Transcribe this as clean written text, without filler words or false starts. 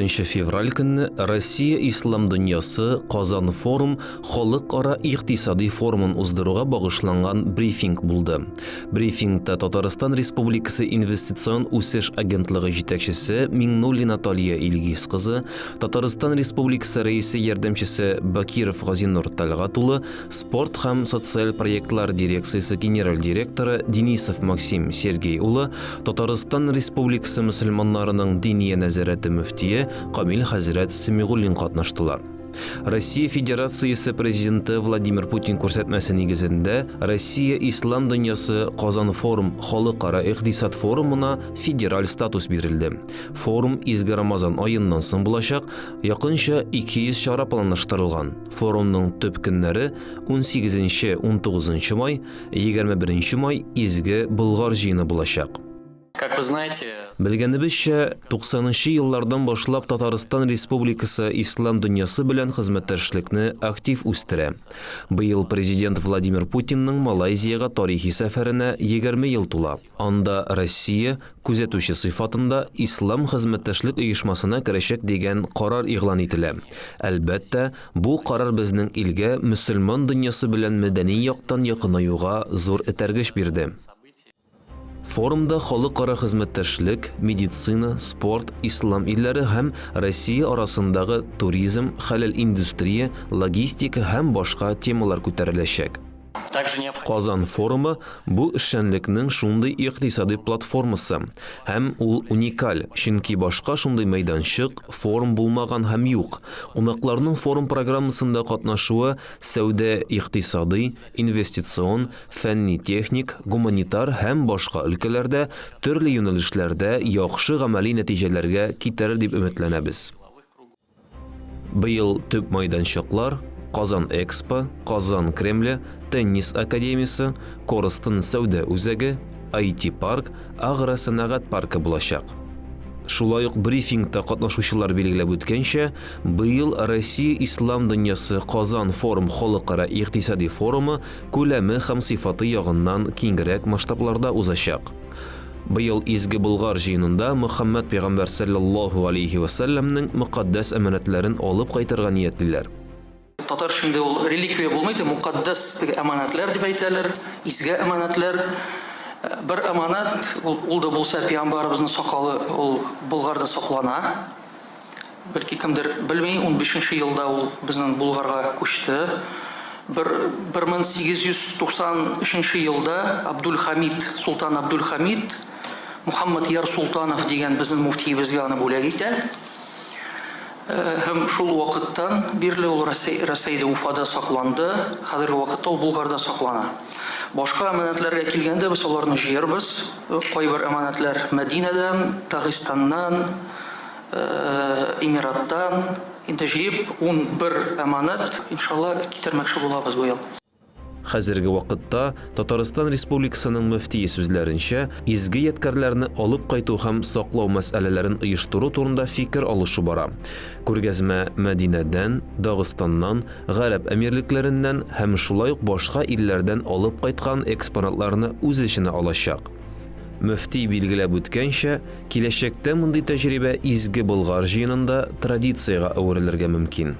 14 февраль көнне Россия Ислам дөньясы Казан форум халыкара икътисади форумын уздыруга багышланган брифинг булды. Брифингта Татарстан Республикасы Инвестицион үсеш агентлыгы җитәкчесе Миңнуллина Талия Илгиз кызы, Татарстан Республикасы Рәисе ярдәмчесе Бакиров Газинур Тәлгать улы, Спорт һәм социаль проектлар дирекциясе генераль директоры Денисов Максим Сергей улы, Татарстан Республикасы мөселманнарының Диния нәзарәте мөфтие Камил хәзрәт Сәмигуллин катнаштылар. Россия Федерациясе Президенты Владимир Путин күрсәтмәсе нигезендә Россия Ислам дөньясы Казан форум халыкара икътисад форумына федераль статус бирелде. Форум Изге Рамазан аеннан соң булачак, якынча 200 чара планлаштырылган. Форумның төп көннәре 18-19 май, 21 май Изге Болгар җыены булачак. Как вы знаете, Белгәнебезчә, 90 нчы еллардан башлап Татарстан Республикасы ислам дөньясы белән хезмәттәшлекне актив үстерә. Быел Президент Владимир Путинның Малайзиягә тарихи сәфәренә 20 ел тула. Анда Россия, күзәтүче сыйфатында, Ислам хезмәттәшлек оешмасына керәчәк дигән карар игълан ителә. Әлбәттә, бу карар безнең илгә мөселман дөньясы белән мәдәни яктан якынаюга зур этәргеч бирде. Форумда халыкара хезмәттәшлек, медицина, спорт, ислам илләре һәм Россия арасындагы туризм, хәләл индустрия, логистика һәм башка темалар күтәреләчәк. Казан форумы бу эшчәнлекнең шундый икътисадый платформасы һәм ул уникаль, чөнки башка шундый мәйданчык, форум булмаган һәм юк. Кунакларның форум программасында катнашуы сәүдә-икътисадый, инвестицион, фәнни-техник, гуманитар һәм башка өлкәләрдә төрле юнәлешләрдә яхшы гамәли нәтиҗәләргә китерер дип өметләнәбез. Быел төп майданчыклар Казан Экспо, Казан Кремле, Теннис академиясе, Корстон сәүдә үзәге, IT-парк, агросәнәгать паркы булачак. Шулай ук брифингта катнашучылар билгеләп үткәнчә, быел Россия Ислам дөньясы Казан форум халыкара икътисади форумы күләме һәм сыйфаты ягыннан киңрәк масштабларда узачак. Быел Изге Болгар җыенында Мөхәммәд пәйгамбәр салләллаһу алейһи вә сәлләмнең мөкатдәс әманәтләрен алып кайтырга ниятлиләр. Татар эшендә ул реликвия булмый, теге мукаддәс теге әманәтләр дип әйтәләр, изге әманәтләр. Бер әманәт, ул, ул да булса пәйгамбәребезнең сакалы, ул Болгарда саклана. Бәлки кемдер белми, унбишенче елда ул безнең Болгарга күчте. Бер 1893 елда Абдулхамид, Солтан Абдулхамид Мухаммадьяр Солтанов дигән безнең муфтиебезгә аны бүләк итә. Һәм шул вакыттан бирле ул Рәсәй, Рәсәйдә Уфада сакланды. Хәзерге вакытта ул Болгарда саклана. Башка әманәтләргә килгәндә, без аларны җыярбыз. Кайбер әманәтләр Мәдинәдән, Дагыстаннан, Эмираттан инде җыеп, 11 әманәт, иншалла, китермәкче булабыз быел. Хәзерге вакытта, Татарстан Республикасының мөфтие сүзләренчә, изге ядкәрләрне алып кайту һәм саклау мәсьәләләрен оештыру турында фикер алышу бара. Күргәзмә Мәдинәдән, Дагыстаннан, Гарәп Әмирлекләреннән һәм шулай ук башка илләрдән алып кайткан экспонатларны үз эченә алачак. Мөфти билгеләп үткәнчә, киләчәктә мондый тәҗрибә Изге Болгар җыенында традициягә әверелергә мөмкин.